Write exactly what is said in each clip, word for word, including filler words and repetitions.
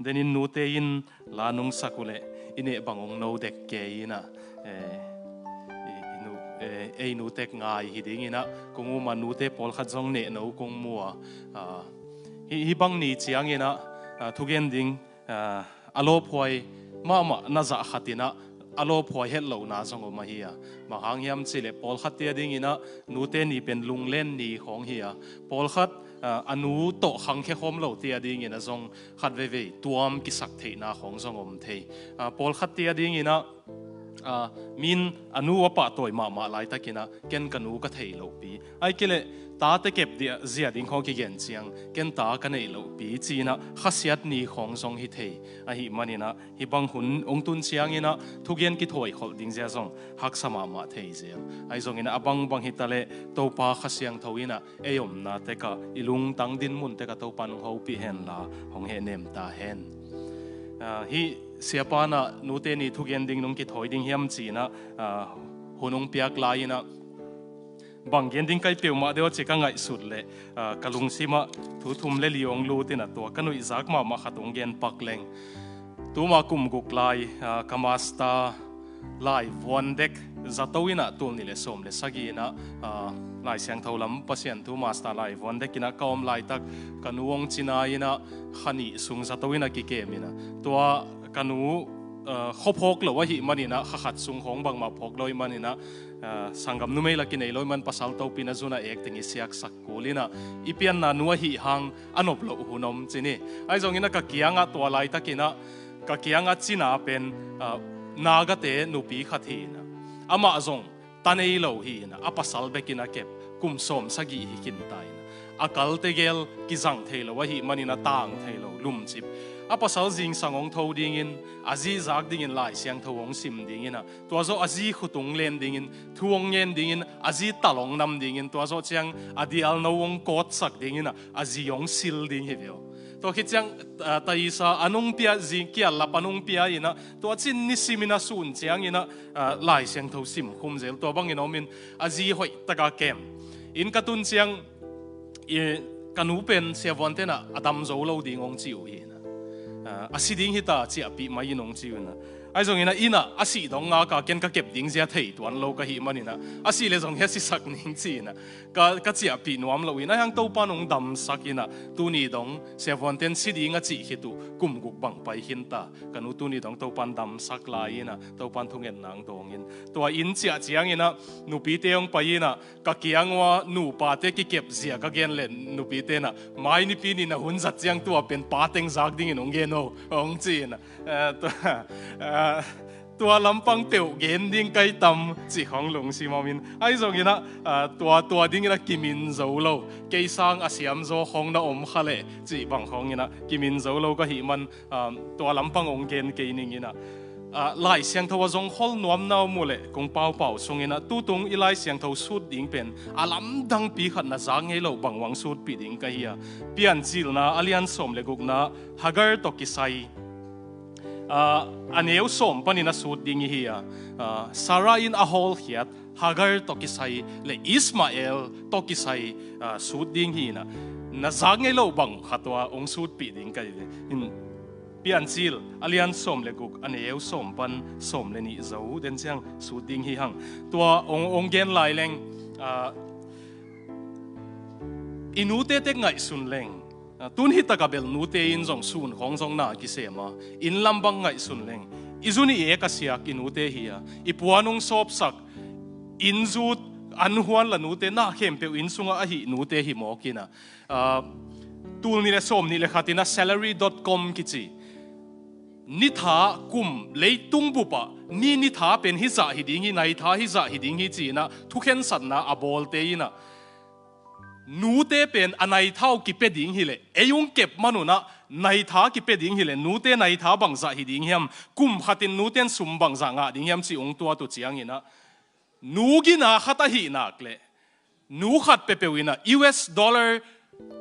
Denin nute in la nungsak uhleh i neh bang hong no dek kei inah, eh, i, i nu, eh, ei nutek ngai hi dinginah kong uma nute pawlkhat zong neh no kong mua. Ah, hi, hi bang ni cianginah, ah, thugen ding, ah, a lawphuai mahmah na zah khatinah a lawphuai hetlohna zong om ahi a. Bang hang hiam cihleh pawlkhat tia dinginah nute ni pen lunglen ni khawng hi a. Pawlkhat, ah, a nu tawh khangkhia khawm lo tia dinginah zong khat veivei tuam kisak theihna khawng zong om thei. Ah, pawlkhat tia dinginah, ah, min a nu a pahtawi mahmah laitakinah ken ka nu ka thei lohpi. Ai kileh tate kep dia, zia ding khawng kigen ciang ken ta ka neih lohpi cinah khasiat ni khawng zong hi thei. Ahih maninah hi bang hun hong tun cianginah thugen kithawi kholh ding zia zong haksa mahmah thei zel. Ahi zonginah a bangbang hitaleh Topa Kha Siangtho inah ei omna tekah i lungtang dinmun tekah Topa nung hopih henla hong hehnem ta hen. Ah, hih siapa inah nute ni thugen ding nung kithawi ding hiam cinah, ah, hun hong piak lai-inah bang gen ding kai peuhmah deuh ci ka ngaihsut leh, ah, ka lungsimah thu thum le li hong lut inah tua ka nuihzak mahmah khat hong gen pak leng. Tuma kum guk lai, ah, ka master laivuan dek zato inah tul nih le sawm le sagih inah, ah, Lai Siangtho lam Pasian thu master laivuan dek inah ka om laitak ka nu hong cina inah kha nih sung zato inah kikem inah tua ka nu, ah, khua phawk lo ahih maninah kha khat sung khawng bangmah phawk lo ahih maninah, ah, sanggam numei la kinei lo ahih man pasal topin a zun a ek teng i siaksak kul inah i pianna nu ahih hang a nop loh hun om ci ni. Ahi zonginah ka kiangah tua laitakinah ka kiangah cina pen, ah, Nagate nupi khat hi inah amah zong ta nei lo hi inah a pasal bekin a kep kum sawm sagih hi khinta inah a kal tegel kizang thei lo ahih manin a tang thei lo lumcip. A pasal zingsang hong tho dingin a zi zak dingin Lai Siangtho hong sim dinginah tua zawh a zi khutung len dingin thu hong ngen dingin a zi tal hong nam dingin tua zawh ciang a dialno hong kawtsak dinginah a zi hong sil ding hi veu. Tua khit ciang, ah, taisa a nung pia, zi kial lap a nung pia inah tua cin nisimin a sun cianginah, ah, Lai Siangtho sim khum zel tua bangin omin a zi hoih taka kem. Inn ka tun ciang i, ka nu pen siavuan tenah a dam zo lo ding hong ci uh hi inah, ah, a si ding hita ciahpih mai in hong ci uh inah. Ahi zonginah inah a sih dong ngaka ken ka kep ding zia thei tuan lo ka hih maninah a sih le zong hia sisak ning ci inah ka, ka ciahpih nuam lo in ahi hang Topan hong damsak inah tuni dong siavuan ten si ding a cih khit uh kum guk bang pai khinta. Ka nu tuni dong Topan damsak lai inah Topan thungetna hong dawngin tua inn ciah cianginah nupite hong pai inah ka kiang ua nupate kikep zia ka gen le nupite inah mai nipi ni na hun zat ciang tua pen pa teng zak dingin hong gen o hong ci inah, eh, tua, eh, tua lampang peuh gen ding kai tam cih khawng lungsim omin. Ahi zonginah, ah, tua, tua dinginah kimin zo lo. Kei sang a siamzaw khawng na om kha leh cih bang khawnginah kimin zo lo ka hih man, ah, tua lampang hong gen kei ninginah, ah, Lai Siangtho a zong khol nuamna om uh leh kong paupau sunginah tutung i Lai Siangtho sut ding pen a lamdangpi khat na zak ngei lo bang uang sutpih ding ka hi a. Piancilna a lian sawm le gukna Hagar tawh kisai, ah, a neu sawm panin a sut ding ihi a, ah, Sarah in a hawlkhiat Hagar tawh kisai le Ismael tawh kisai, ah, sut ding hi inah na zak ngei lo bang khat ua hong sutpih ding ka hi ve. In Piancil a lian sawm le guk a neu sawm pan sawm le nih zo den ciang sut ding hi hang. Tua hong, hong gen lai leng, ah, i nute tek ngaihsun leng, ah, tun hi taka bel nute in zong sun khawng zong na kisem a, inn lam bang ngaihsun leng i zun i ek a siak i nute hi a, i puan hong sawpsak, inn zut an huan la nute na khempeuh inn sungah ahi nute hi mawk inah, ah, tul nih le sawm nih le khat inah salary dot com kici nitha kum leitung bupah ni nitha pen hizah hi ding hi, naitha hizah hi ding hi ci inah thukhensatna a bawlte inah nute pen a naitha uh kipia ding hileh ei hong kep manunah naitha kipia ding hileh nute naitha bangzah hi ding hiam, kum khatin nuten sum bangzah ngah ding hiam cih hong tuat uh cianginah nu gina khat ahih nak leh nu khat peuhpeuh inah U S dollar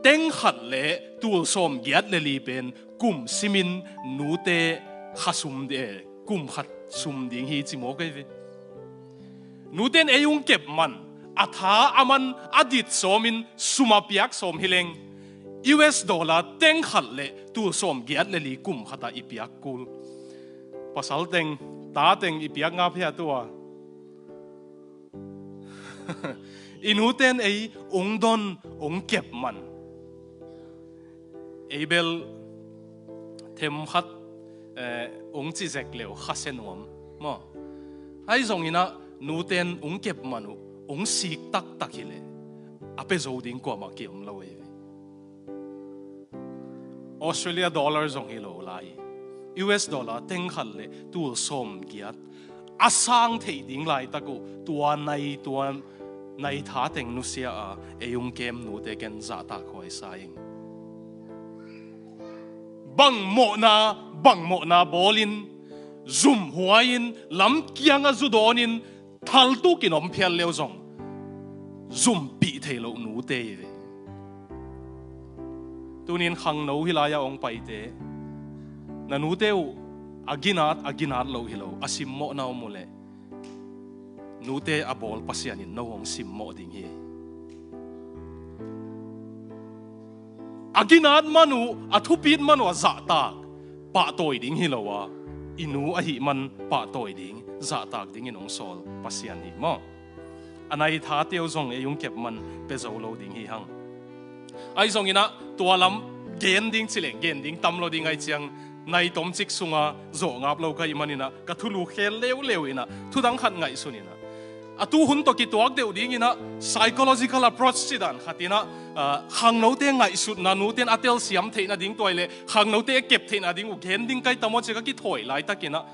teng khat le tul sawm giat le li pen kum simin nute kha sum de, kum khat sum ding hi ci mawk ei ve. Nuten ei hong kep man a tha a man a dit sawmin sum a piak sawm hi leng U S dollar teng khat le tul sawm giat le li kum khat ah i piak kul. Pasal teng, ta teng i piak ngap hia tua. I nuten ei ong don, ong kep man. Ei bel them khat, eh, ong ci zek leu kha se nuam maw. Ahi zongin ah nuten ong kep man uh, ong sik taktak hi leh a pia zo ding kuamah ki om lo ei ve. Australia dollar zong hi lo lai, U S dollar teng khat le tul sawm giat a sang theih ding laitak uh, tua nai, tua nai tha teng nusia a ei ong kem nute ken zahtak huai sa ing. Bang mawhna, bang mawhna bawlin, zum huai-in, lam kiangah zu dawnin, thaltukin om phial leu zong zumpih thei loh nute hi ve. Tunin khangno hi lai-ah ong paite, na nute uh a ginat, a ginat loh hi lo, a simmawhna om uh leh nute a bawl Pasian in no hong simmawh ding hi. A ginat man uh, a thupit man uh a zahtak pahtawi ding hi lo a, i nu ahih man pahtawi ding, zahtak dingin hong sawl Pasian hi maw. A nai thate uh zong ei ong kep man pia zo lo ding hi hang. Ahi zongin ah tua lam gen ding ci leh gen ding tam lo ding ahi ciang, nai tomcik sunga zawh ngap lo ka hih manin ah ka thulu khel leuleu in ah thudang khat ngaihsun in ah, a tu hun tawh kituak deuh dingin ah psychological approach ci dan khat in ah, ah, khangnote ngaihsutna, nuten a telsiam theihna ding tua hi leh khangnote a kep theihna ding uh gen ding ka hi tam aw ci ka kithawi laitakin ah,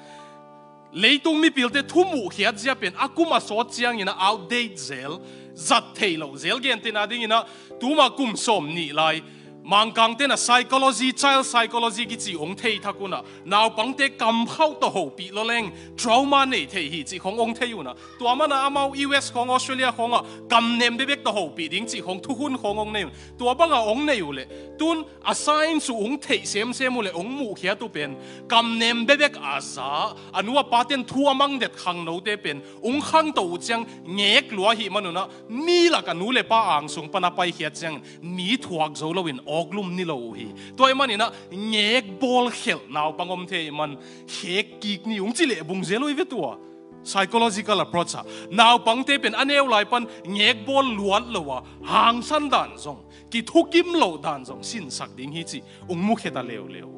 leitung mipilte thu muhkhiat zia pen a kum a sawt ciangin ah outdate zel, zat theih loh zel, gentehna dingin ah tuma kum sawm nih lai Mangkangte in ah psychology, child psychology kici ong thei thak un ah, naupangte kamkhauh tawh hopih lawleng trauma nei thei hi cih khong ong thei un ah, tua man ah amau U S khong, Australia khong ah kamnem bekbek tawh hopih ding cih khong thukhun khong ong nei un. Tua bang ah ong nei uh leh tun a science uh ong theih semsem uh leh ong muhkhiat uh pen kamnem bekbek a za, a nu a pate'n thu a mang det khangnote pen ong khangto uh ciang ngek lua ahih man un ah, mi lak a nu le pa angsung pan a paikhiat ciangin mi thuak zo loin awklum ni lo uh hi. Tua ahih manin ah ngek bawl khelh naupang om thei ahih man khek kik ni ung ci leh bung zel uh hi ve tua. Psychological approach ah naupangte pen a neu lai pan ngek bawl luat lo a, hangsan dan zong, kithukim loh dan zong sinsak ding hi cih ung mukhia ta leuleu.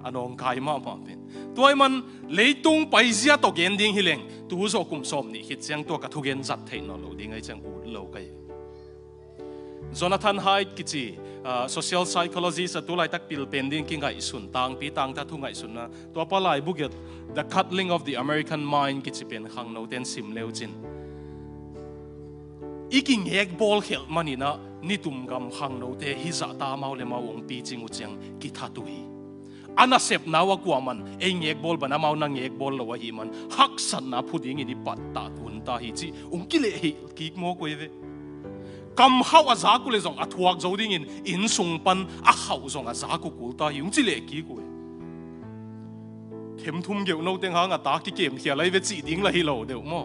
A nawngkai mahmah pen. Tua ahih man leitung paizia tawh gen ding hi leng, tu zawh kum sawm nih khit ciang tua ka thugen zat theih nawn lo ding ahi ciang ut lo ka hi. Jonathan Haidt kici, ah, social psychologist a tu laitak pil pen ding kingaihsun, tangpi tangta thu ngaihsunna, tua pa laibu giat The Cutting of the American Mind kici pen khangnote'n sim leu cin, i kingek bawl khelh manin ah nitum gam khangnote hizah ta amau le amau ong picing uh ciang kithat uh hi. A nasepna uh a kuaman ei ngek bawl ban amau na ngek bawl lo ahih man haksatna phu dingin i pattah hun ta hi cih ung kileh hi kik mawk uh hi ve. Kamkhauh a zak uh leh zong a thuak zo dingin inn sung pan a khauh zong a zak uh kul ta hi ung ci leh kik uh hi. Themthum geuh no teng hang a ta kikemkhial ahi ve cih ding lah hi lo deuh maw.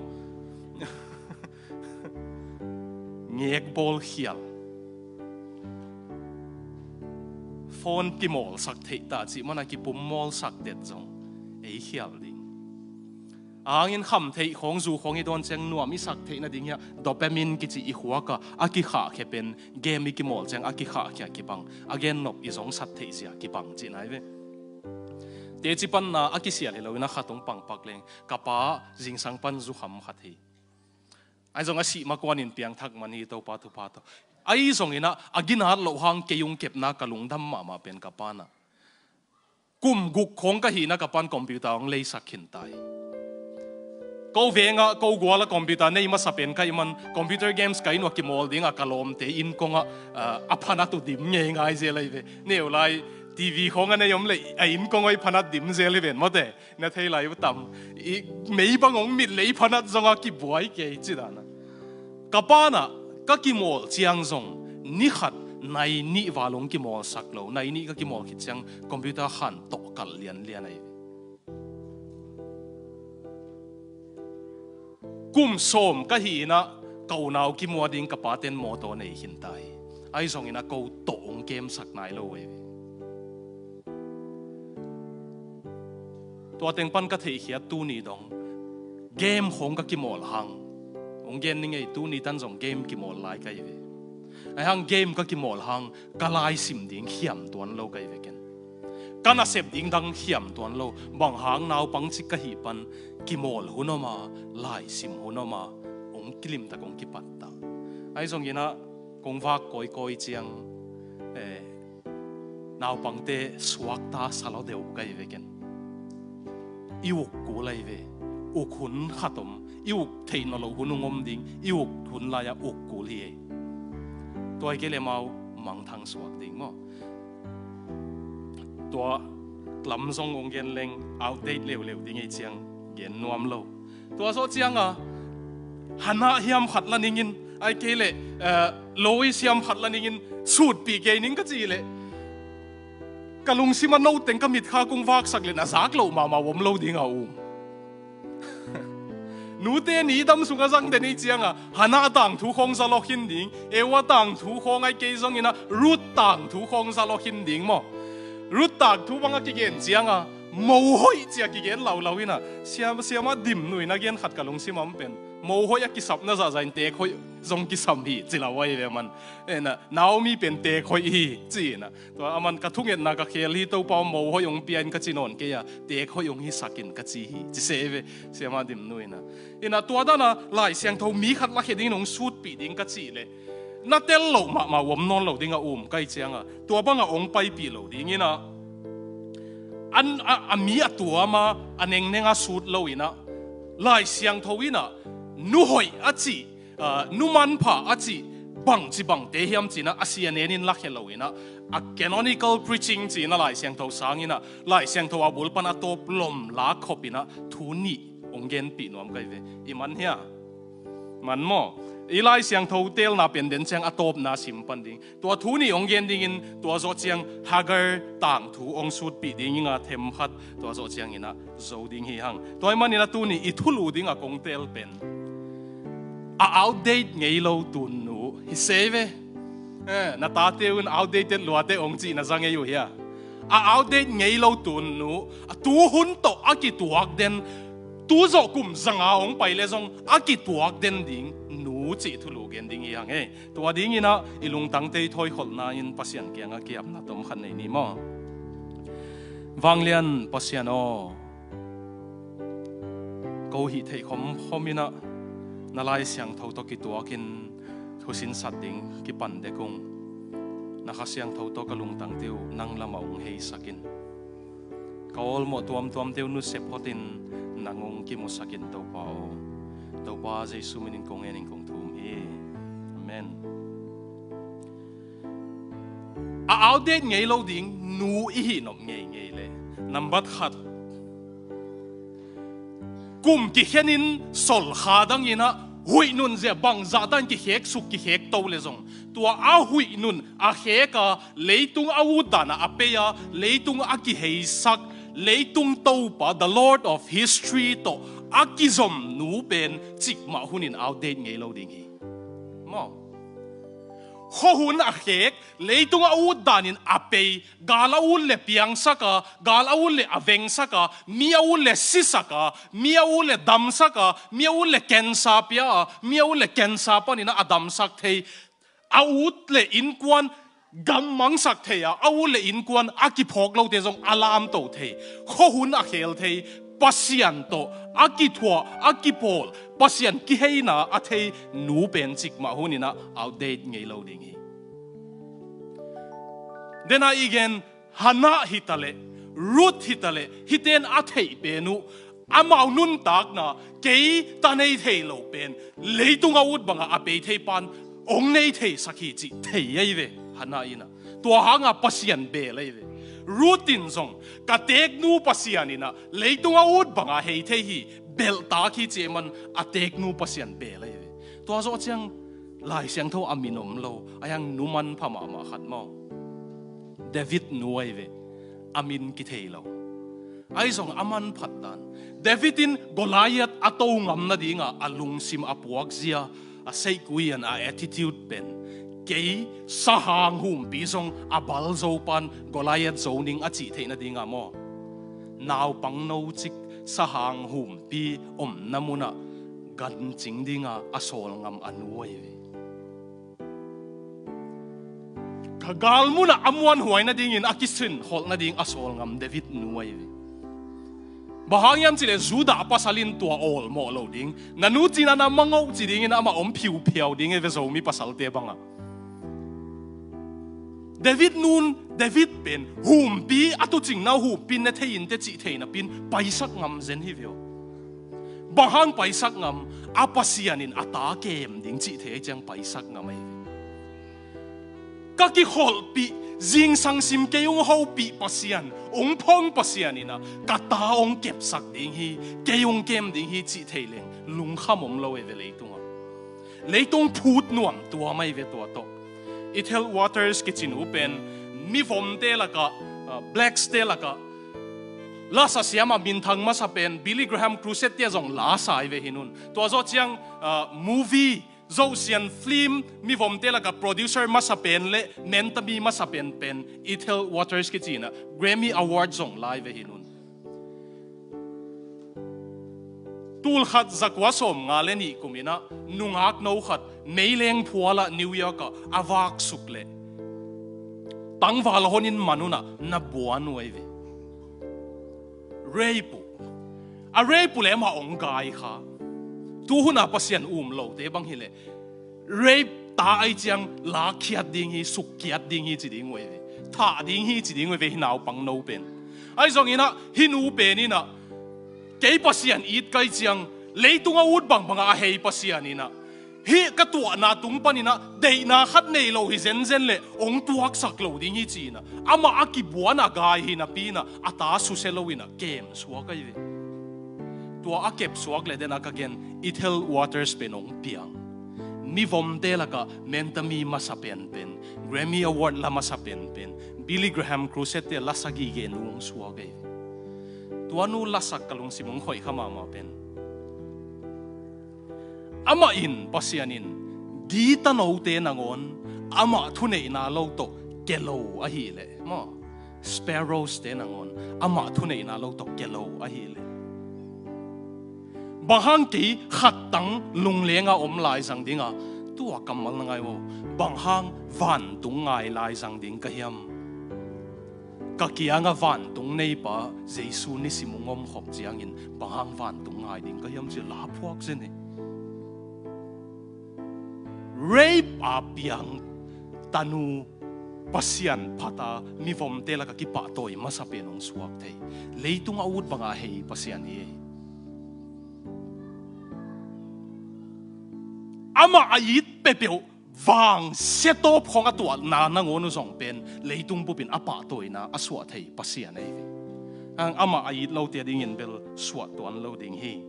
Ngek bawl khial. Phone kimawlsak theih ta cih man a kipum mawlsak det zong ei khial ding. A hangin kham theih khawng, zu khawng i dawn ciang nuam i sak theih nading hiah dopamine kici i khuak a, a kikhahkhia pen game i kimawl ciang a kikhahkhia kibang, a gennop i zongsat theih zia kibang cihna hi ve. Teci panna a kisial hi lo in a khat hong pangpak leng, ka pa zingsang pan zukham khat hi. Ahi zong a sih ma kuanin piangthak man hi, Topa thupha tawh. Ahi zongin ah a ginat loh hang kei hong kepna ka lungdam mahmah pen ka pa nah. Kum guk khawng ka hihna ka pan computer hong leisak khin ta hi. Ko vengah ko guala computer nei masa pen ka hih man computer games ka inn uah kimawl dingah ka lawmte inn kongah, ah, a phanat uh dim ngeingai zel ahi ve. Neu lai T V khawng a nei om leh a inn kong ahi phanat dim zel hi ven mawte. Na thei lai uh tam. I mei bang hong mit leh i phanat zongah kibuai kei ci dan a. Ka pa nah ka kimawl ciang zong ni khat nai nih val hong kimawlsak lo, nai nih ka kimawl khit ciang computer khan tawh kalh lianlian ahi. Kum sawm ka hih in ah ka unau kimu ding ka pate'n mawtaw nei khin ta hi. Ahi zongin a ko tawh hong kemsak nai lo ahi ve. Tua teng pan ka theihkhiat tuni dong game khawng ka kimawl hang, hong gen ning ei, tuni tan zong game kimawl lai ka hi ve. Ahi hang game ka kimawl hang ka laisim ding khiam tuan lo ka hi ve ken. Ka nasep ding dang khiam tuan lo, bang hang naupang cik ka hih pan kimawl hun om a, laisim hun om a, hong kilimtak hong kipat ta. Ahi zongin ah kong vak kawikawi ciang, eh, naupangte suakta sa lo deuh ka hi ve ken. I uk kul ahi ve. Uk hun khat om, i uk theih nawn loh hun hong om ding, i uk hun lai-ah uk kul hi ei. Tua hi kei leh amau mangthang suak ding maw? Tua lam zong hong gen leng outdate leuleu ding ei ciang gen nuam lo. Tua zawh cianga Hannah hiam khat la ningin, ahi kei leh, eh, Lois hiam khat la ningin sutpih kei ning ka cih leh, ka lungsim a no teng ka mitkha kong vaksak leh na zak loh mahmah om lo ding a um. Nute ni dam sungah zang den ei cianga Hannah tangthu khawng za lawkhin ding, Eva tangthu khawng ahi kei zongin ah Ruth tangthu khawng za lawkhin ding maw? Ruth tangthu bang a kigen cianga mo hoih cia kigen laulau inah, siam, siamah Dim Nu in a gen khat ka lungsim a om pen, mo hoih a kisapna zahzah in teek hoih zong kisam hi ci lau ahi ve man. Inah Naomi pen teek hoih hi ci inah, tua aman ka thungetna ka khel hi, Topa aw mo hoih hong pia in ka ci nawn kei a, teek hoih hong hisak in ka ci hi ci se ve, siamah Dim Nu inah. Inah tua dana Lai Siangtho mi khat lakhia dingin hong sutpih ding ka cih leh na tel loh mahmah om nawn lo ding a um ka hi cianga, tua banga hong paipih lo ding inah, an, a, a mi a tuama a nengneng a sut lo inah, Lai Siangtho inah nu hoih a cih, ah, nu manpha a cih bangci bangte hiam cinah a sianen in lakhia lo inah, a canonical preaching cinah Lai Siangtho sang inah, Lai Siangtho a bul pan a tawp lom lak khop inah thu nih hong genpih nuam ka hi ve. I man hia? Man maw? I Lai Siangtho telna pen den ciang a tawpna sim pan ding. Tua thu nih hong gen dingin, tua zawh ciang Hagar tangthu hong sutpih ding inga themkhat, tua zawh ciang inah zo ding hi hang. Tua hi man inah tuni i thulu dingah kong tel pen a outdate ngei lo tunnu hi se ve. Eh, na tate un outdated luate hong cih na za ngei uh hia? A outdate ngei lo tunnu, a tuhun tawh a kituak den, tu zawh kum zanga hong pai leh zong a kituak den ding nu cih thulu gen ding hi hang ei. Tua dinginah i lungtangte i thawikholhna in Pasian kiangah kiapna tom khat nei ni maw? Vanglian Pasian aw, ko hih theih khomkhom inah na Lai Siangtho tawh kituakin thusinsat ding kipan dek ung. Na Kha Siangtho tawh ka lungtangte uh nang lamah hong heisak in. Ka awlmawh tuamtuamte uh nusep hotin nang hong kimusak in Topa aw. Topa Jesu minin kong ngenin kong thum hi. Amen. A outdate ngei lo ding nu i hih nop ngeingei leh, nambat khat, kum kikhenin solkha danginah huih nunzia bangzahtan kikhek suk kikhek to leh zong, tua a huih nun a kheka, leitung a utdana a pei a, leitung a kiheisak, leitung Topa, the Lord of history tawh a kizom nu pen cikmah hunin outdate ngei lo ding hi. Maw? Khuahun a khek, leitung a utdanin a pei, gal a ut le piangsaka, gal a ut le a vengsaka, mi a ut le sisaka, mi a ut le damsaka, mi a ut le kensa pia a, mi a ut le kensa panina a damsak thei, a ut le innkuan gammangsak thei a, a ut le innkuan a kiphawk lote zong a lamto thei, khuahun a khel thei, Pasian tawh a kithuah, a kipawl, Pasian kiheina a thei nu pen cikmah huninah outdate ngei lo ding hi. Dena i gen Hannah hitaleh, Ruth hitaleh, hiten a theih pen uh, amau nuntakna kei ta nei thei lo pen leitung a ut banga a pei thei pan ong nei theisak hi cih thei ahi ve, Hannah inah. Tua hanga Pasian bel ahi ve. Ruth in zong ka teknu Pasian inah leitung a ut banga hei thei hi, belhtak hi cih man a teknu Pasian bel ahi ve. Tua zawh ciang Lai Siangtho a min om lo, a hiang nu manpha mahmah khat maw? David nu ahi ve, a min kithei lo. Ahi zong a manphat dan, David in Goliath a to ngam nadinga a lungsim a puakzia, a seihkuian a attitude pen Kei sahang humpi zong a bal zo pan Goliath zo ning a cih theih nadinga maw, naupang no cik sahang humpi omna munah gancing dinga a sawlngam a nu ahi ve. Ka galmunah a muanhuai nadingin a kisin holh nading a sawlngam David nu ahi ve. Bang hang hiam cihleh Judah pasal in tua awlmawh lo ding, na nu cina na mangauh ci dingin amah om phiuphiau ding e ve, Zomi pasalte bangah. David nun, David pen humpi a tucingna uh humpi ne thei in te cih thei napin paisak ngam zen hi ve aw. Bang hang paisak ngam? A Pasian in a ta kem ding cih thei ahi ciang paisak ngam ahi ve. Ka kikholhpih, zingsang sim kei ung hopih Pasian, ung phong Pasian inah ka ta ung kepsak ding hi, kei ung kem ding hi cih thei leng lungkham om lo e ve leitungah. Leitung phut nuam tuam ahi ve tua tawh. Ethel Waters kici nu pen mivomte lakah, ah, blacks te lakah lasa siam a minthang masa pen, Billy Graham Crusade tia zong lasa ahi ve hi nun. Tua zawh ciang, ah, movie, Zosian film mivomte lakah producer masa pen le mentami masa pen pen Ethel Waters kici inah Grammy Award zong la ahi ve hi nun. Tulkhat zakua sawmnga le nih kum inah nungak no khat meileng phualah New York ah a vaksuk leh tangval a honin man unah na buan uh ahi ve. Rape uh. A rape uh le amah ong gai kha. Tuhuna Pasian um lote bang hileh rape ta ahi ciang lakkhiat ding hi, sukkhiat ding hi ci ding uh ahi ve. Thah ding hi ci ding uh ahi ve hi naupang no pen. Ahi zong inah hi nu pen inah kei Pasian it ka hih ciang, leitung a ut bangbangah a hei Pasian inah hih ka tuahna tung paninah deihna khat nei lo hi zenzen leh ong tuaksak lo ding hi ci inah amah a kibuan a gai hi napi inah a ta susia lo inah kem suak ahi ve. Tua a kep suak leh den a ka gen Ethel Waters pen ong piang. Mivomte lakah mentami masa penpen, Grammy Award la masa penpen, Billy Graham Crusade te lasa gige nu ong suak ahi ve. Tua nu lasak ka lungsim ong khoih kha mahmah pen. Amah in, Pasian in gitanote nangawn amah thuneihna lo tawh kia lo ahileh maw, sparrows te nangawn amah thuneihna lo tawh kia lo ahileh, bang hang kei khattang lunglenga om laizang dinga, tua kammal na ngai uh, bang hang vantung ngai laizang ding ka hiam? Ka kianga vantung neipa Jesu nisim ung omkhop ciangin bang hang vantung ngai ding ka hiam ci-a la phuak zen hi. Rape a piang tanu Pasian phata mivomte laka kipahtawi masa pen ong suak thei, leitung a ut banga hei Pasian hi. Amah a it peuhpeuh vang setawp khong a tuahna nangawn uh zong pen leitung bupin a pahtawina a suah thei Pasian ahi ve. Ang amah a it lote adingin bel suah tuan lo ding hi.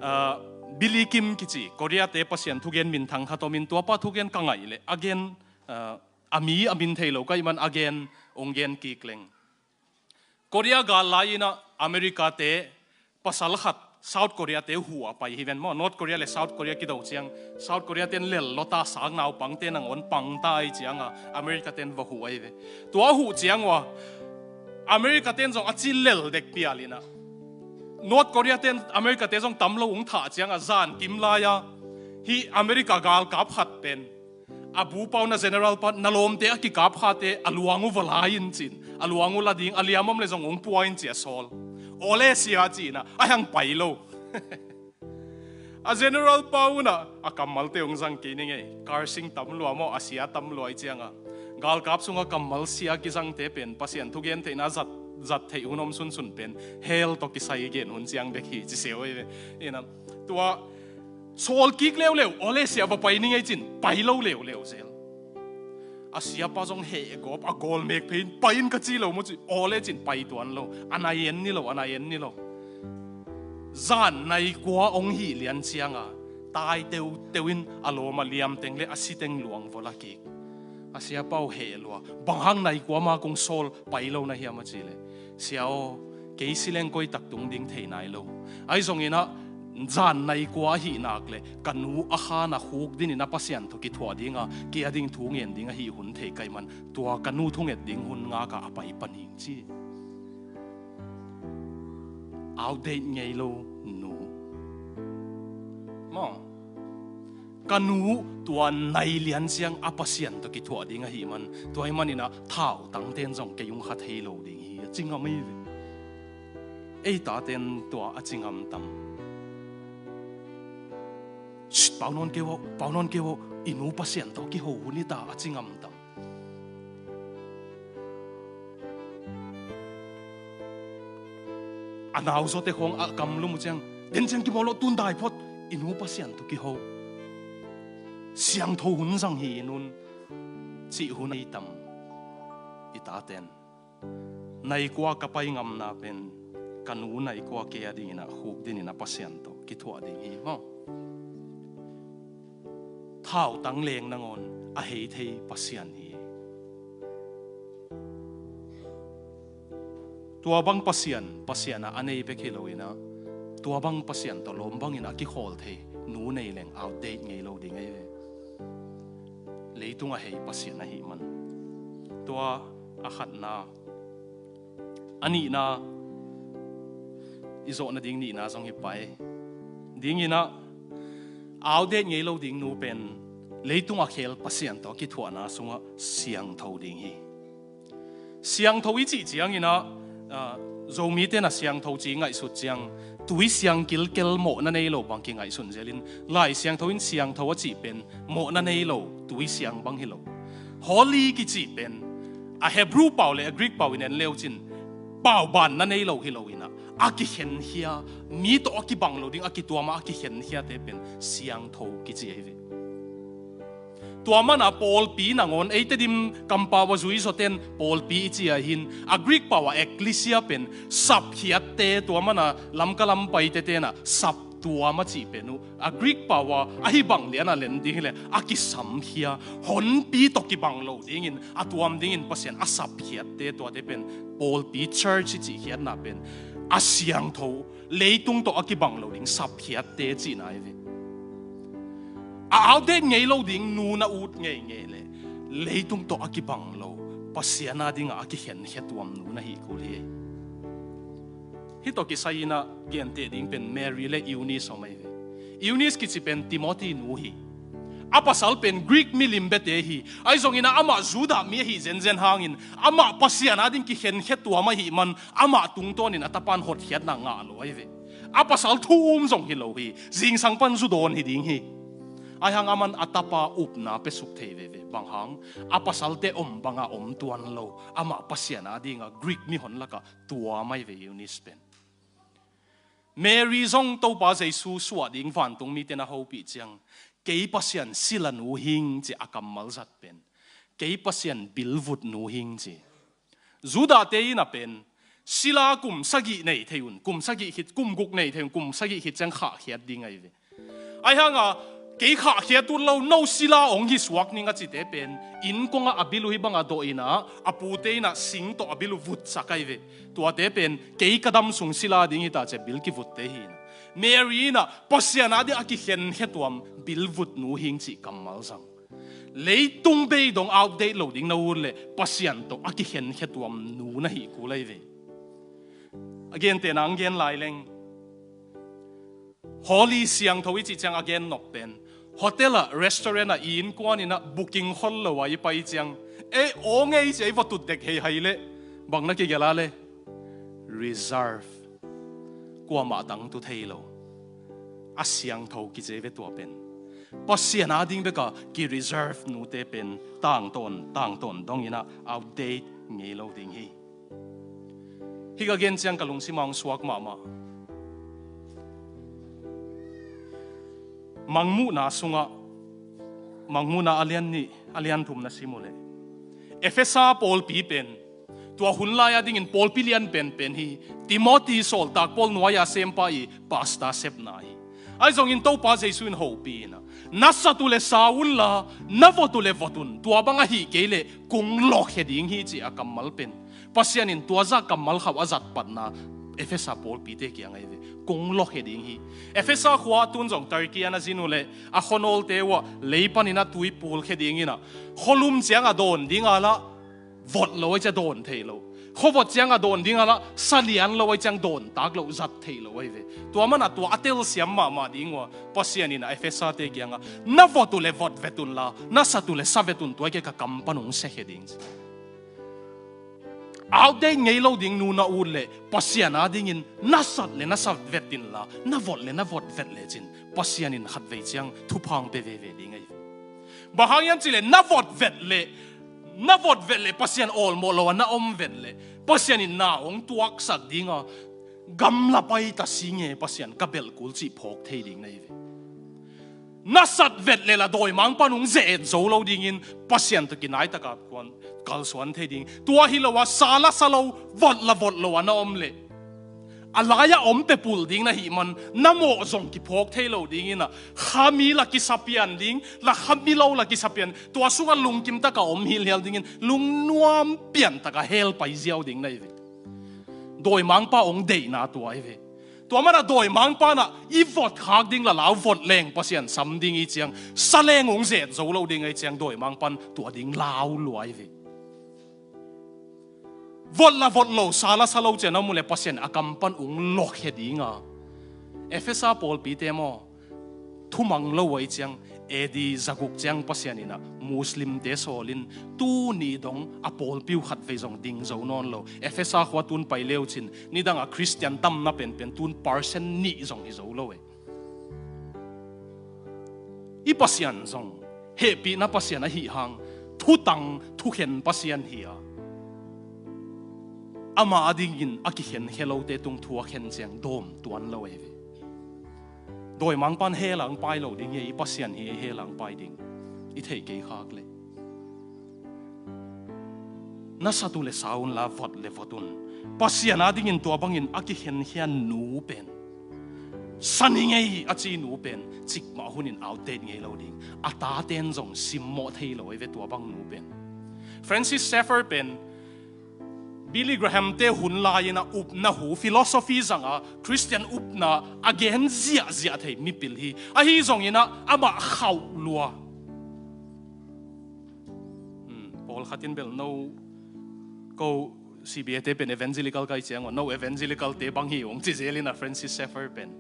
Ah, Billy Kim kici Korea te Pasian thugen minthang khat omin tuapa thugen ka ngaih leh a gen, ah, a mi a min thei lo ka hih man a gen ong gen kik leng. Korea gal lai-inah America te pasal khat South Korea te huh a pai hi ven maw. North Korea le South Korea kido ciang South Korea ten lel lota sak naupangte nangawn pangta ahi cianga America ten va huh ahi ve. Tua huh ciang ua America ten zong a ci lel dek pialinah North Korea ten America te zong tam lo ung thah cianga zan kim lai-a hih America galkap khat pen a bupau na general pa na lawmte a kikap khate a luang uh va lai in cin, a luang uh la ding, a liam om le zong ung pua in ci a sawl. Awle sia cinah a hang pai lo. A general pa unah a kammalte ung zang kei ning ei. Karsing tam lua maw, a sia tam lua i cianga galkap sunga kammal sia kizangte pen Pasian thugen theihna zat, zat theih hun om sunsun pen hell tawh kisai gen hun ciang bek hi ci seu ei ve. Inah tua sawl kik leuleu, awle sia va pai ning ei cin pai lo leuleu zel. A siapa zong heh gawp a gawl mek phei in pai in ka ci lo mu ci, awle cin pai tuan lo. A nai en ni lo, a nai en ni lo. Zan nai kua ong hih lian cianga tai teuteu in a lawm a liam teng le a si teng luang vawla kik. A siapa uh heh lua, bang hang nai kua ma kong sawl pai lo na hiam a ci le, sia aw, kei si leng koi tak tung ding thei nai lo. Ahi zonginah Zan nai kua ahih nak le ka nu a khan a khuk dinin a Pasian tawh kithuah dinga kei a ding thu ngen ding ahi hun thei ka hih man, tua ka nu thunget ding hun ngaka a pai pan hing ci. Outdate ngei lo nu. Maw, ka nu tua nai lian ciang a Pasian tawh kithuah ding ahih man, tua ahih maninah thautang ten zong kei ung kha thei lo ding hi a ci ngam hi ve. Ei taten tua a ci ngam tam? Shh, pau nawn kei uh, pau nawn kei uh, i nu Pasian tawh kiho hun hi ta a ci ngam tam? A nau zawte khawng a kam lum uh ciang, den ciang kimawl lo, tun dai phot, i nu Pasian tawh kiho. Siangtho hun zang hi i nun, cih hun ei tam? I taten nai kua ka pai ngamna pen ka nu nai kua kei a dinginah khuk dinin a Pasian tawh kithuah ding hi maw? Thautang leng nangawn a hei thei Pasian hi. Tua bang Pasian, Pasian a a nei bek hi loinah, tua bang Pasian tawh lawm bangin a kikhawl thei nu nei leng outdate ngei lo ding ahi ve. Leitung a hei Pasian ahih man. Tua a khatna. A nihna, i zawh nading nihna zong hi pai. Dinginah, outdate ngei lo ding nu pen leitung a khel Pasian tawh a kithuahna sungah siangtho ding hi. Siangtho i cih cianginah, ah, Zomite na siangtho ci ngaihsut ciang, tui siang kilkel mawhna nei lo bang kingaihsun zelin, Lai Siangtho in siangtho a cih pen mawhna nei lo, tui siang bang hi lo. Holy kicih pen a Hebrew pau le a Greek pau in en leucin, paubanna nei lo hi loinah, a kikhenkhia, mi tawh a kibang lo ding a kituama a kikhenkhiate pen siangtho kici ahi ve. Tua mana pawlpi nangawn, ei Tedim kampau a zui zawten pawlpi i ci a hin, a Greek pau a ekklesia pen sapkhiatte, tua mana Lamka lam paite tenah saptuam a cih pen uh, a Greek pau a ahi bang liana len ding hileh a kisamkhia, honpi tawh kibang lo dingin a tuam dingin Pasian a sapkhiatte, tuate pen pawlpi, church i cihkhiatna pen a siangtho, leitung tawh a kibang lo ding sapkhiatte cihna ahi ve. A outdate ngei lo ding nu na ut ngeingei le leitung tawh a kibang lo, Pasian a dingah a kikhenkhia tuam nu na hi kul hi. Hih tawh kisai inah genteh ding pen Mary le Eunice om ahi ve. Eunice kici pen Timothy nu hi. A pasal pen Greek milim bete hi. Ahi zonginah amah Judah mi ahi zenzen hangin amah Pasian a ding kikhenkhia tuam ahih man amah tungtawnin a tapan hotkhiatna ngah lo ahi ve. A pasal thu um zong hi lo hi. Zingsang pan zu dawn hi ding hi. Ahi hang aman a tapa upna pesuk thei veve. Bang hang, a pasalte om banga om tuan lo, amah Pasian a dinga Greek mihon lakah tuam ahi ve Eunice pen. Mary zong Topa Jesu suah ding vantung mite na hopih ciang, kei Pasian sila nu hing ci a kammal zat pen, kei Pasian bilvut nu hing ci. Judahte in a pen sila kum sagih nei thei un, kum sagih khit, kum guk nei thei un, kum sagih khit ciang khahkhiat ding ahi ve. Ahi hanga kei khahkhiat ut lo, no sila hong hi suak ning a cite pen innkuanga a bil uh hih banga dawh inah, a pute inah sing tawh a bil uh vutsak ahi ve. Tuate pen kei ka dam sung sila ding hita cia bil kivutte hi inah, Mary inah Pasian a ding a kikhenkhia tuam bilvut nu hing cih kammal zang. Leitung bei dong outdate lo ding na ut le Pasian tawh a kikhenkhia tuam nu na hi kul ahi ve. A gentehna ang gen lai leng, holy, siangtho i cih ciang a gen nop pen, hotel ah, restaurant ah i innkuan inah booking khol lo a i pai ciang, ei aw ngei ci a i va tut dek hei hai le, bang na kigelh a le, reserve. Kuamah dang tu thei lo. A siangtho kici ve tua pen. Pasian a ding beka ki-reserve nute pen tangtawn, tangtawn dong inah outdate ngei lo ding hi. Hih ka gen ciang ka lungsim a hong suak mahmah. Mangmuhna sungah, Mangmuhna a lian nih, a lian thum na sim uh leh, Efesa pawlpi pen tua hun lai a dingin pawlpi lian penpen hi. Timothy sawltak Paul nuai-a sempa i pastor sepna hi. Ahi zongin Topa Jesu in hopih inah, na sat uh le sa unla, na vot uh le vot un, tua bang ahih kei leh kung lawhkhia ding hi ci a kammal pen, Pasian in tua zah kammal khauh a zatpatna Efesa pawlpite kiang ahi ve. Kong lawkhia ding hi. Efesa khua tun zong Turkey a na zin uh leh a khuanawlte uh ah lei panin a tui pulkhia dingin ah, khualum ciang a dawn ding a lah vot lo ahi ciang dawn thei lo. Khuavot ciang a dawn ding a lah salian lo ahi ciang dawn tak lo, zat thei lo ahi ve. Tua man a tua a telsiam mahmah ding uh a, Pasian in ah Efesate kiangah, na vot uh leh vot vet unla, na sat uh leh sa vet un, tua hi kei ka kam pan hong siakhia ding. Outdate ngei lo ding nu na ut leh Pasian adingin na sat leh na sat vet inla, na vot leh na vot vet lecin Pasian in khatvei ciang thupha hong pia veve ding ahi ve. Bang hang hiam cih leh na vot vet leh, na vot vet leh Pasian awlmawh lo a na om vet leh Pasian in na hong tuaksak ding a, gamla pai ta si nge Pasian ka belh kul cih phawk thei ding na hi ve. Na sat vet leh lah dawimangpa'n hong ze-et zo lo dingin Pasian tawh kinaitak a kuan kalsuan thei ding. Tua hi lo a sa lah sa lo, vot lah vot lo a na om leh a lai-ah om pepul ding na hih man, na mawh zong kiphawk thei lo dingin ah, kha mi lah kisa pian ding, lah kha mi lo lah kisa pian, tua sungah lungkim tak a om hilhial dingin lungnuam pian tak a hell pai ziau ding na hi ve. Dawimangpa hong deihna tua hi ve. Tua man a dawimangpa'n ah i vot khak ding lah lau vot leng Pasian sam ding hi ciang, sa leng hong ze-et zo lo ding ahi ciang dawimangpa'n tua ding lau lua hi ve. Vot lah vot lo, sa lah sa lo ciang na om uh leh Pasian a kam pan hong lawkhia ding a. Efesa pawlpite maw, thumang lo ahi ciang, A D zaguk ciang Pasian in ah Muslimte sawlin tuni dong a pawlpi uh khatvei zong ding zo nawn lo. Efesa khua tun pai le uh cin, nidang a Khristian tamna penpen tun percent nih zong hi zo lo e. I Pasian zong hehpihna Pasian ahi hang, thutang thukhen Pasian hi a, amah adingin a kikhenkhia lote tung thu a khen ciang dawm tuan lo ahi ve. Dawimangpa'n hell ah hong pai lo ding hi, i Pasian hi, hell ah hong pai ding i theih kei khak leh. Na sat uh leh sa unla, vot leh vot un. Pasian adingin tua bangin a kikhenkhia nu pen, sa ni ngei a ci nu pen cikmah hunin outdate ngei lo ding. A tate'n zong simmawh thei lo ahi ve tua bang nu pen. Francis Schaeffer pen Billy Graham-te hun lai-in ah upna hu, philosophy zang a, Khristian upna a gen ziahziah thei mipil hi. Ahi zongin ah amah khauh lua. Hmm, pawlkhat in bel no, ko C B A-te pen evangelical ka hih ciang, no evangelical-te bang hi ung ci zelin ah, Francis Schaeffer pen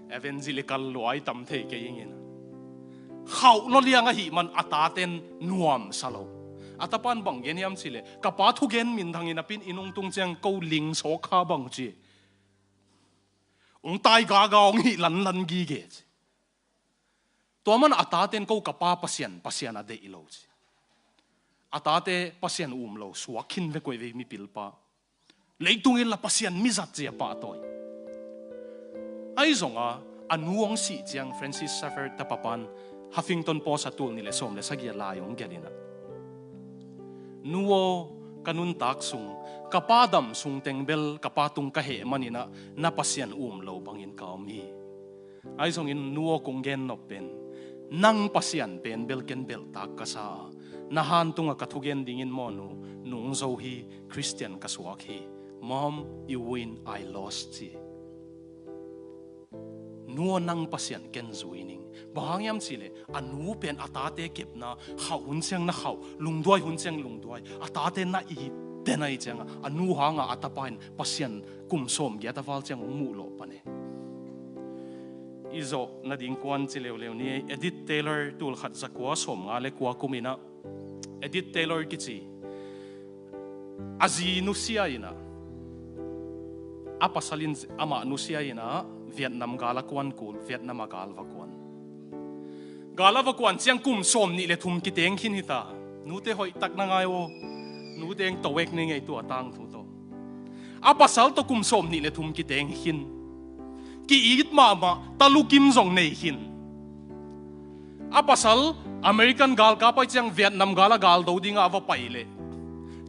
evangelical lua i tam thei kei ingin. Khauh lua liang ahih man a tate'n nuamsa lo. A tapa'n bang gen hiam cih leh, ka pa thugen minthang in a pin i nung tung ciang ko ling sawk kha bang ci. Hong tai gaga, hong hih lanlan gige ci. Tua man a tate'n ko ka pa Pasian, Pasian a deih lo ci. A tate Pasian um lo, suak khin vek uh ei ve mipil pa. Leitung in lah Pasian mizat ci a pahtawi. Ahi zong a, a nu hong sih ciang Francis Xavier tapapa'n Huffington Post a tul nih leh sawm leh sagih a lai hong gelh in ah, nu aw, ka nuntak sung, ka pa dam sung teng bel ka pa tung ka heh man in ah, na Pasian um lo bangin ka om hi. Ahi zongin nu aw, kong gen nop pen, nang Pasian pen bel ken belhtak ka sa a, na han tungah ka thugen dingin maw nu, nungzo hi, Khristian ka suak hi. Mom, you win, I lost ci. Nu aw, nang Pasian ken zui ning. Bang hang hiam cih leh, a nu pen a tate kepna, khauh hun ciang na khauh, lungduai hun ciang lungduai, a tate na it den ahih ciangah, a nu hangah a tapa in Pasian kum sawm giat a val ciang hong muh lawh pan e. I zawh nading kuan ci leuleu ni. Edith Taylor, tul khat za kua sawm nga leh kua kum in ah, Edith Taylor kici, a zi nusia in ah, a pasal in amah nusia in ah, Vietnam gal a kuan kul, Vietnam a gal va kuan. Gal a va kuan ciang kum sawm nih leh thum kiteng khin hi ta. Nute hoih tak na ngai aw. Nute eng tawek ni ngei tua tangthu tawh. A pasal tawh kum sawm nih leh thum kiteng khin. Ki-it mahmah, talukim zong nei khin. A pasal American galkap ahih ciang Vietnam gal a gal do dingah a va pai leh,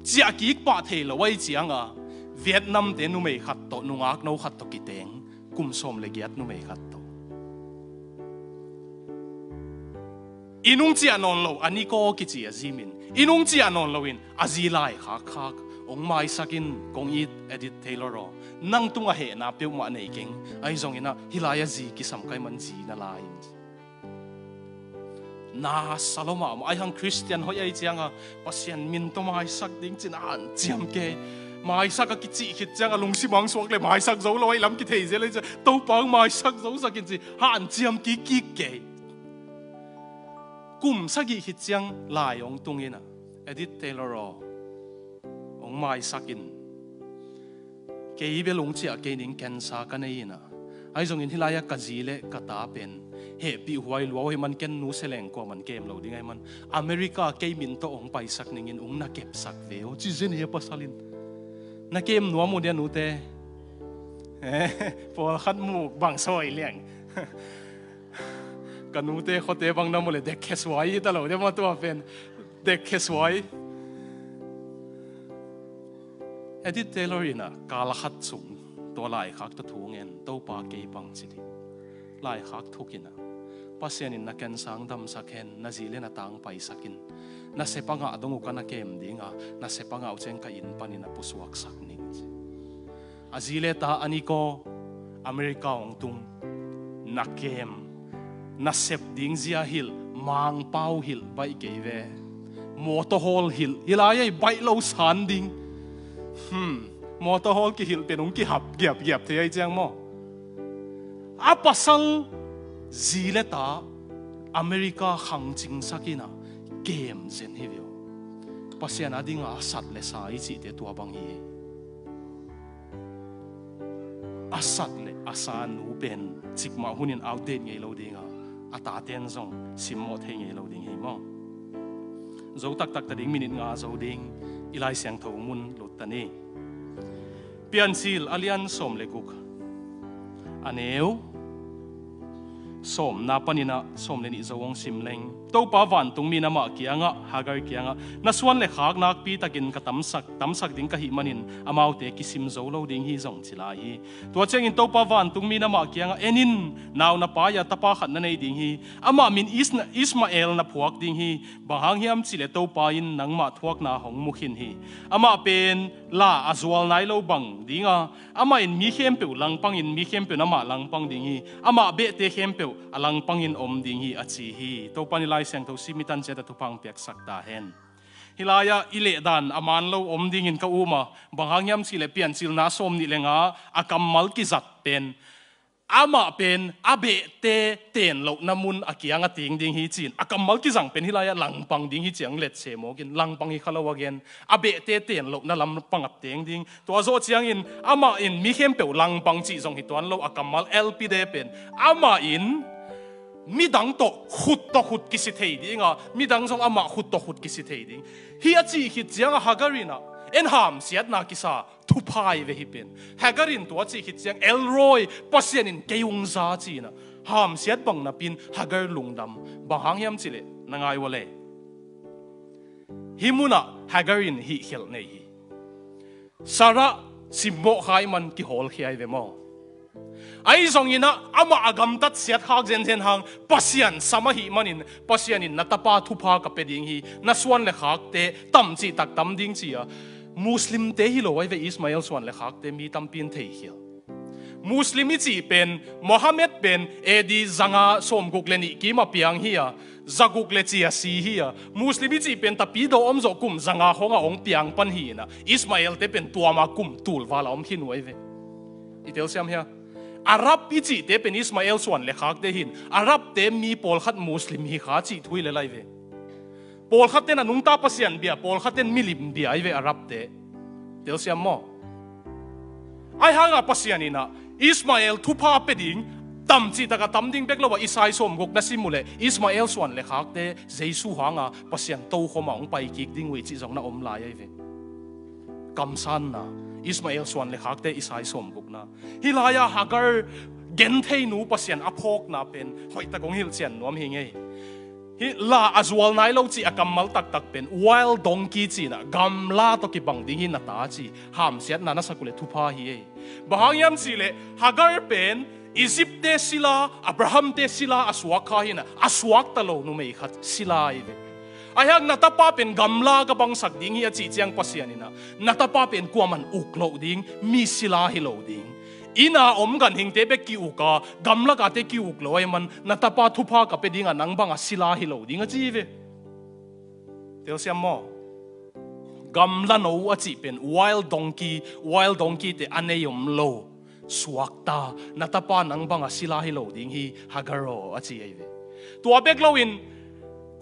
ciah kik pah thei lo ahih ciangah, Vietnam-te numei khat tawh, nungakno khat tawh kiteng, kum sawm leh giat numei khat tawh. I nung ciah nawn lo, a ni kaw kici a zi min. I nung ciah nawn loin a zi lai khakkhak. Hong maisak in, kong it Edith Taylor aw. Nang tungah hehna peuhmah nei keng. Ahi zongin ah hih lai-ah zi kisam ka hih man zi na la in. Na sa lo mahmah, ahi hang Khristian hoih ahi ciangah Pasian min tawh maisak ding cin hanciam kei. Maisak a kicih khit ciangah lungsim hong suak leh maisak zo lo ahi lam kithei zel ahi ciang Topa hong maisak zo sak in ci hanciam kikkik kei. Kum sagih khit ciang lai hong tung in ah, Edith Taylor aw, hong maisak in. Kei bel hong ciah kei ning, cancer ka nei in ah. Ahi zongin hih lai-ah ka zi le ka ta pen hehpih huai lua uh ahih man ken nu se leng kuaman kem lo ding ahih man America kei min tawh hong paisak ning in, hong na kepsak ve aw, ci zen hi a pasal in. Na kem nuam uh dia nute. Eh, pawlkhat mu bang sawi liang. Ka nute khuate bang na mu leh dekkhe suai hi ta lo dia maw tua pen. Dekkhe suai. Edith Taylor in ah kal khat sung tua laikhak tawh thu ngen, Topa kei bang ci ding. Laikhak thuk in ah, Pasian in na cancer hong damsak hen, na zi le na ta hong paisak in. Na sep a ngah dong uh ka na kem ding a, na sep a ngah uh ciang ka inn panin a pusuaksak ning ci. A zi le ta a nik aw, America hong tung. Na kem, na sep ding zia hilh, Mangpau hilh baih kei ve. Motorhall hilh, hih lai-ah baih lo san ding. Hmm, motorhall kihilh pen hong kihap giapgiap thei ahi ciang maw. A pasal zi le ta America khangcingsak in ah kem zen hi ve aw. Pasian a dingah a sat le sa i cihte tua bang hi. A sat le a sa nu pen cikmah hunin outdate ngei lo ding a, a taten zong simmawh thei ngei lo ding hi maw. Zo taktak ta ding, minit nga zo ding, i Lai Siangtho mun lut ta ni. Piancil a lian sawm le guk, a neu sawmna panin ah sawm le nih zo hong sim leng. Topa vantungmi in amah kiangah, Hagar kiangah, na suan le khak nakpi takin ka tamsak, tamsak ding ka hih manin amaute kisim zo lo ding hi, zong ci lai hi. Tua ciangin Topa vantungmi in amah kiangah, en in, nau na pai a, tapa khat na nei ding hi. Amah min Is-, Ismael na phuak ding hi. Bang hang hiam cihleh Topa in nangmah thuakna hong mu khin hi. Amah pen la a zual nai lo bang ding a, amah in mi khempeuh langpangin mi khempeuh in amah langpang ding hi. Amah behte khempeuh a langpangin om ding hi, a ci hi. Topa in i Lai Siangtho sim i tan ciat a thupha hong piaksak ta hen. Hih lai-ah i lehdan a man lo om dingin ka um a, bang hang hiam cihleh Piancil na sawm nih le nga a kammal kizat pen amah pen a behte ten lohna mun a kiang a ting ding hi ci-in a kammal kizang pen hih lai-ah langpang ding hi ci-in hong let se mawk in, langpang hi kha lo a gen. A behte ten lohna lampang a teng ding. Tua zawh ciangin amah in mi khempeuh langpang cih zong hi tuan lo, a kammal Elpide pen amah in midang tawh khut tawh khut kisi thei ding a, midang zong amah khut tawh khut kisi thei ding hi a cih khit ciangah Hagar in ah en hamsiatna kisa thupha hi ve hih pen. Hagar in tua cih khit ciang El Roi, Pasian in kei hong za ci-in ah hamsiat bang napi-in Hagar lungdam. Bang hang hiam cihleh na ngai ua le, hih munah Hagar in hih khelh nei hi. Sarah simmawh kha ahih man kihawlkhia hi ve maw. Ahi zongin ah amah a gamtat siatkhak zenzen hang Pasian sam ahih manin Pasian in na tapa thupha ka pia ding hi, na suan le khakte tam cihtak tam ding ci-a, Muslimte hi lo ahi ve, Ismael suan le khakte mi tampi in theikhia. Muslim i cih pen, Mohammed pen A D zanga sawmguk le nih kim a piang hi a, zaguk le cia si hi a, Muslim i cih pen Tapidaw om zawh kum zanga khawngah hong piang pan hi in ah, Ismaelte pen tuama kum tulval a om khin uh ahi ve. I telsiam hia? Arab i cihte pen Ismael suan le khakte hi in, Arabte mi pawlkhat Muslim hi kha cih thu hi lel ahi ve. Pawlkhat ten a nungta pasian bia, pawlkhat ten milim bia ahi ve Arabte. Telsiam maw? Ahi hangah Pasian in ah Ismael thupha pia ding, tam cihtak a tam ding bek lo a, Isai sawmguk na sim uh leh Ismael suan le khakte Jesu hanga Pasian tokhom a hong pai kik ding uh hi cih zong na om lai ahi ve. Kamsanna, Ismael suan le khakte Isai sawmgukna. Hih lai-ah Hagar gentheinu Pasian a phawkna pen hoihtak hong hilhcian nuam hi ngei. Hih la a zual nai lo cih a kammal taktak pen wild donkey ci-in ah, gamla tawh kibang ding hi na ta ci, hamsiatna na sak uh leh thupha hi ei. Bang hang hiam cihleh Hagar pen Egyptte sila, Abrahamte sila a suak kha hi in ah, a suakta lo numei khat sila ahi ve. Ahi hang na tapa pen gamla ka bangsak ding hi a cih ciang Pasian in ah, na tapa pen kuaman uk loh ding, mi sila hi lo ding. Inn a om ganhingte bek ki-uk a, gamlak a te ki-uk lo ahih man na tapa thupha ka pia ding a, nang bang a sila hi lo ding a ci hi ve. Telsiam maw? Gamla no a cih pen wild donkey, wild donkey te a nei om lo. Suakta, na tapa nang bang a sila hi lo ding hi, Hagar aw, a ci ahi ve. Tua bek loin,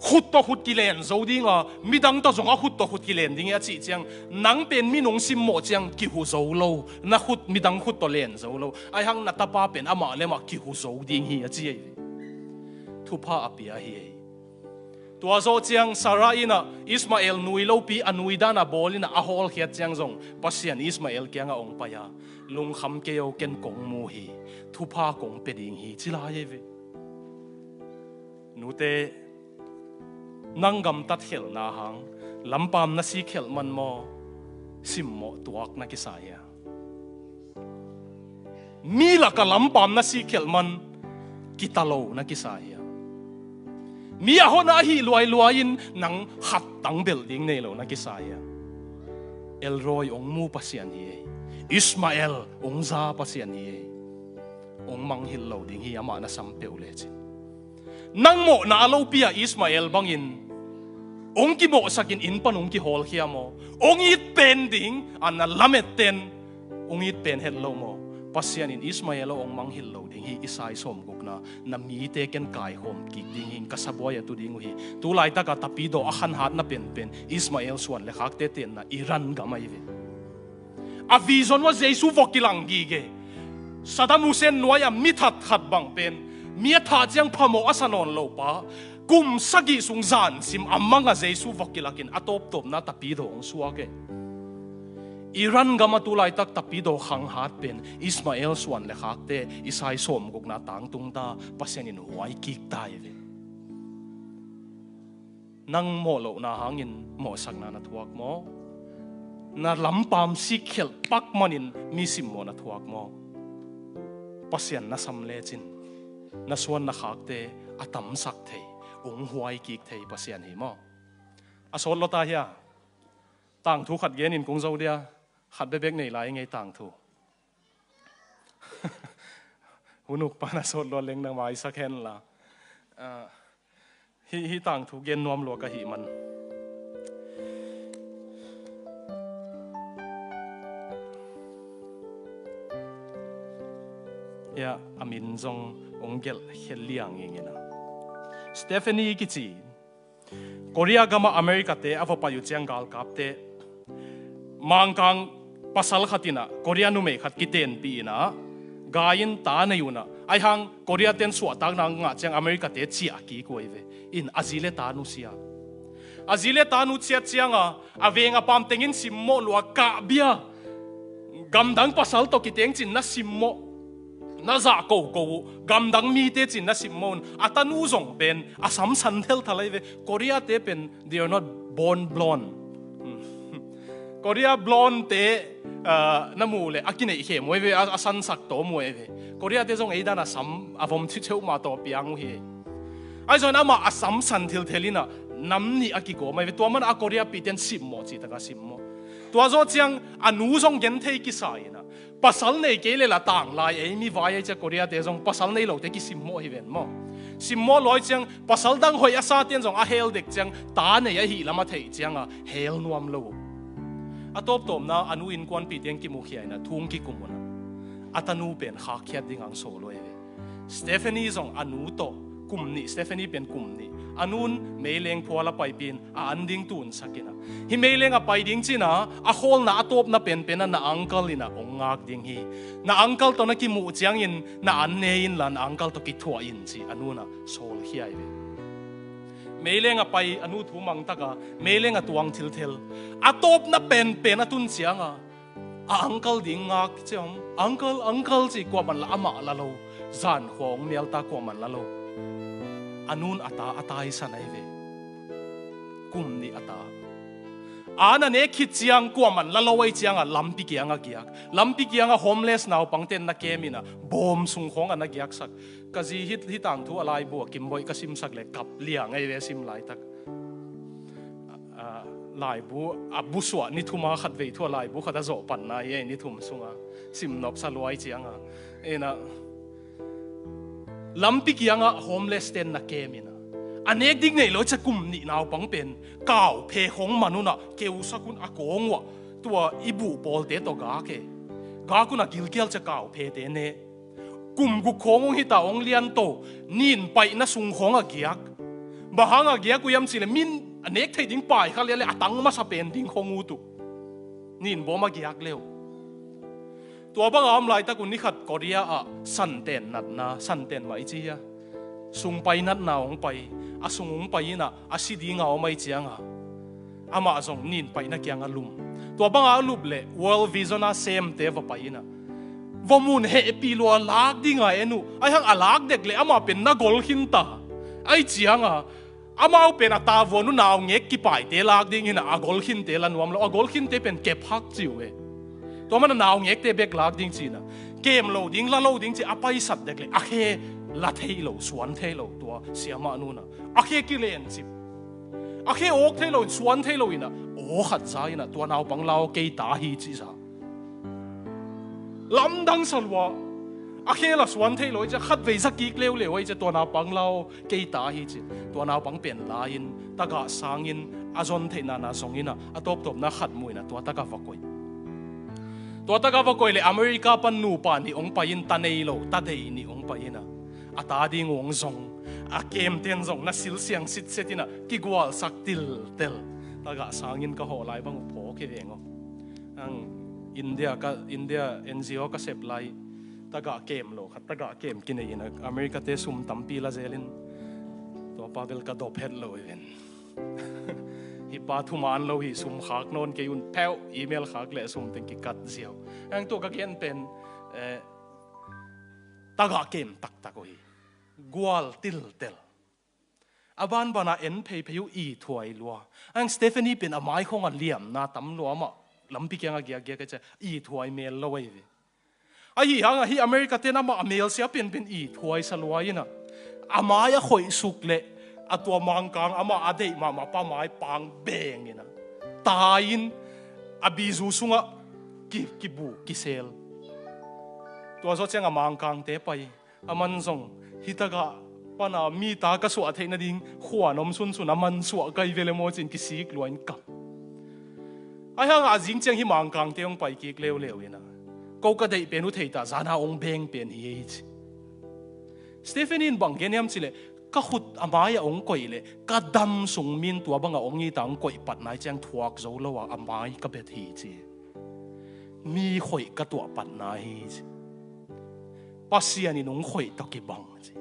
khut tawh khut kilen zo ding a, midang tawh zong a khut tawh khut kilen ding hi a cih ciang, nang pen mi nung simmawh ciang kihu zo lo, na khut midang khut tawh len zo lo. Ahi hang na tapa pen amah le amah kihu zo ding hi a ci ahi ve. Thupha a pia hi ei. Tua zawh ciang Sarah in ah Ismael nui lopi a nui dan a bawl in ah a hawlkhiat ciang zong Pasian Ismael kiangah hong pai a, lungkham kei o, ken kong mu hi, thupha kong pia ding hi, ci lai ei ve. Nute, nang gamtat khelhna hang lampam na sik khelh man maw, simmawh tuak na kisa hia? Mi laka lampam na sik khelh man kita lo na kisa hia? Mi a hona ahi luailuai in nang khattang belh ding nei lo na kisa hia? Elroy hong mu Pasian hi ei. Ismael hong za Pasian hi ei. Hong mangngilh lo ding hi, amah na sam peuh lecin. Nang mawhna a lopi a Ismael bangin hong kimawhsakin inn pan hong kihawlkhia maw? Hong it pen ding a na lametten hong it pen het lo maw? Pasian in Ismael aw hong mangngilh lo ding hi, Isai sawmgukna, na mite ken kaikhawm kik ding hi, ka sabuai a tu ding uh hi. Tu laitaka tapidaw a khanhatna penpen Ismael suan le khakte tenna Iran gam ahi ve. A vision uh a Jesu vok kilang gige. Saddam Hussein nuai a mi that khat bang pen, mi a thah ciang phamawh a sa nawn lo pa, kum sagih sung zansim a mang a Jesu vok kilakin a tawptawpna tapidaw hong suak e. Iran gam a tu laitak tapidaw khanghat pen Ismael suan le khakte, Isai sawmgukna tangtung ta, Pasian in huai kik ta hi ve. Nang mawh lohna hangin mawhsakna na thuak maw? Na lampam sikkhelh pak manin mi simmawh na thuak maw? Pasian na sam lecin na suan na khakte a tamsak thei, hong huai kik thei Pasian hi maw? A sawt lawta hia? Tangthu khat genin kung zo dia, khat bebek nei lai ngei tangthu. Hun uk pan a sawt lua leng nang maisak hen la. Ah, hi, hi tangthu gen nuam lua ka hih man. Ya, a min zong hong gelh khel liang ing ina. Stephanie kici. Korea gama America te a va pai uh ciang galkapte, Mangkang pasal khat inah Korea numei khat kitenpih inah gai in ta nei unah, aihang Korea ten suahtakna ngah ciang America te ciah kik uh ahi ve. In a zi le ta nusia, a zi le ta nusiat cianga a veng a pam tengin simmawh lua, kahbia gamdang pasal tawh kiteng cin na simmawh, na zah koko uh, gamdang mite cin na simmawh un. A tanu zong pen a samsan thelthal ahi ve. Korea te pen they are not born blonde. Korea blonde te, ah, na muh le a kineih khem uh ahi ve, a, a sansak tawm uh ahi ve. Korea te zong ei dan a sam a vom chiceuh mah tawh piang uh hi. Ahi zongin amah a samsan thilthel inah nam nih a kikawm ahi ve. Tua mana a Korea pihten simmawh cih taka simmawh. Tua zawh ciang a nu zong gen thei kisa inah, pasal nei kei le la tang lai ei mi vai ahi ciah Korea te zong pasal nei lote kisimmawh hi ven maw? Simmawh lawi ciang pasal dang hoih a saten zong a hel dek ciang ta nei ahi lam a theih cianga hel nuam lo uh. A tawptawpna a nu innkuanpihte ang kimukhia inah thu ang kikum unah a tanu pen khakkhiat ding ang so lo ahi ve. Stephanie zong a nu tawh kum nih, Stephanie pen kum nih, a nun meileng phual a paipih in a an ding tunsak inah, hih meileng a pai ding cina a khawlna a tawpna penpena na uncle inah hong ngak ding hi. Na uncle tawh na kimuh ciangin na an ne inla na uncle tawh kithuah in ci a nunah sawlkhia hi ve. Meileng a pai a nu thu mangtaka meileng a tuang thilthel a tawpna penpen a tun cianga a uncle ding ngak ciam, uncle, uncle ci kuaman la amah la lo, zankhua hong mialta kuaman la lo. A nun a ta a taisan ahi ve. Kum nih a ta a na nek khit ciang kuaman la lo ahi cianga lampi kianga giak, lampi kianga homeless naupangten na kem inah bawm sung khawng a na giaksak. Ka zi hih, hih tangthu a laibu a kimboih ka simsak le kap liang ahi ve sim laitak. laibu a busuah ni thuma khatvei thu a laibu khat a zawh patna hi ei, ni thum sunga simnop sa luai cianga. Ina lampi kiangah homeless ten na kem ina, a nek ding nei lo cia kum nih naupang pen kau phe khong man unah keusak un a kawng uah tua i buh pawlte tawh gak e. Gak un a gilkial cia kau phete ne. Kum guk khawng hong hita hong lianto, nin paihna sung khawng a giak. Bang hang a giak uh hiam cihleh min a nek thei ding pai kha lian le a tang masa pen ding khawng ut uh. Nin bawm a giak le uh. Tua banga om laitak uh ni khat Korea ah santen natna, santen mah i ci hia, sung pai natna hong pai, a sung hong pai inah a si dinga om ai cianga amah zong nin paihna kiang a lum. Tua banga a lup le World Vision a semte va pai inah va mun hehpih lua lak dinga en uh. Ai hang a lak dek le amah pen na gol khinta ai cianga amau pen a tavuan uh naungek kipaite lak ding inah a gol khinte la nuam lo, a gol khinte pen kep hak ci uh e. Tua mana naungekte bek lak ding ci inah kem lo ding, la lo ding ci a paisat dek le a khe la thei lo, suan thei lo tua siamah nunah a khe kilen cip. A khe awk thei lo in, suan thei lo inah aw khat za inah tua naupang lau kei ta hi ci za. Lamdang sa lua. A khe la suan thei lo i cia khatvei za kik leuleu i cia tua naupang lau kei ta hi ci. Tua naupang pen la-in tagah sangin a zon theih nana zong inah a tawptawpna khat mu inah tua tagah va koih. Tua tagah va koih le America pan nupa nih hong pai in, ta nei lo, ta dei nih hong pai inah a ta ding uh hong zong, a kemten zong na silsiang sitset inah kigualsak tiltel. Tagah sangin ka hawh lai bang uh phawk hi veng aw. Ang India ka, India N G O ka sep lai tagah kem lo khat, tagah kem kinei inah America te sum tampi la zelin tua pa bel ka dop het lo i ven. Hi pa thuman lo hi, sum khak nawn kei un pheuh, email khak le sum teng kikat ziau. Ang tua ka gen pen eh, tagah kem taktak uh hi. Gual tiltel. A banbana en pheiphei uh ithuai lua. Ang Stephanie pen a mai khong a liamna tam lua amah lampi kiang a giakgiak a cia ithuai mel lo ahi ve. Ahi hangah hi America ten amah a melsia penpen ithuai sa lua inah a mai a khoih suk le a tua mangkang amah a deih mahmah pa mai pang beng inah tai in a bizu sungah ki, kibu kisel. Tua zaw ciang a mangkangte pai. A man zong hi tagah pana mi ta ka suah theih nading khuan om sunsun a man suah kai vele maw cin kisik luain kam. Ai hangah a zing ciang hi mangkangte hong pai kik leuleu inah ko ka deih pen uh theita zana hong beng pen hi ei ci. Stephanie in bang gen hiam cileh ka khut a mai-ah hong koih leh ka dam sung min tua bangah hong ita hong koih patna i ciang thuak zo lo a a mai ka bet hi ci. Mi khoih ka tuah patna hi ci. Pasian in hong khoih tawh kibang ci.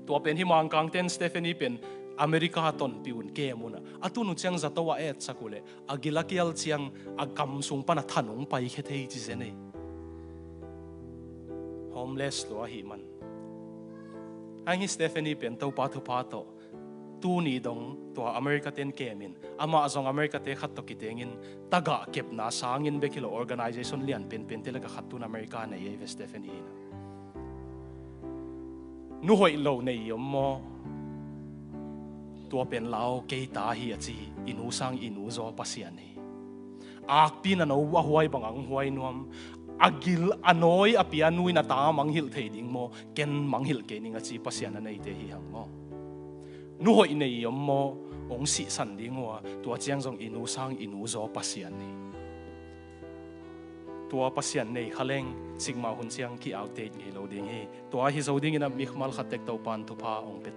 Tua pen hi mangkangten Stephanie pen America tonpih un kem unah a tun uh ciang zato a etsak uh leh a gil a kial ciang a kam sung pana than hong paikhia thei ci zen ei. Homeless lua ahih man. Hang hi Stephanie pen Topa thupha tawh tuni dong tua America ten kemin amah zong America te khat tawh kitengin tagah kepna sangin bek hi lo organization lian penpente laka khat tun America nei ei ve Stephanie hi na. Nu hoih lo nei i om maw? Tua pen lau kei ta hi a ci. I nu sang i nu zaw Pasian hi. Akpi na no a huai bang ang huai nuam. A gil a nawi a pia nu in a ta mangngilh thei ding maw? Ken mangngilh kei ning a ci Pasian a neite hi hang maw? Nu hoih nei i om maw? Hong sihsan ding uh a tua ciang zong i nu sang i nu zaw Pasian hi. Tua Pasian nei kha leng cikmah hun ciang ki-auteit ngei lo ding hi. Tua hi zo dingin a mikmal khat tek Topan thupha hong pia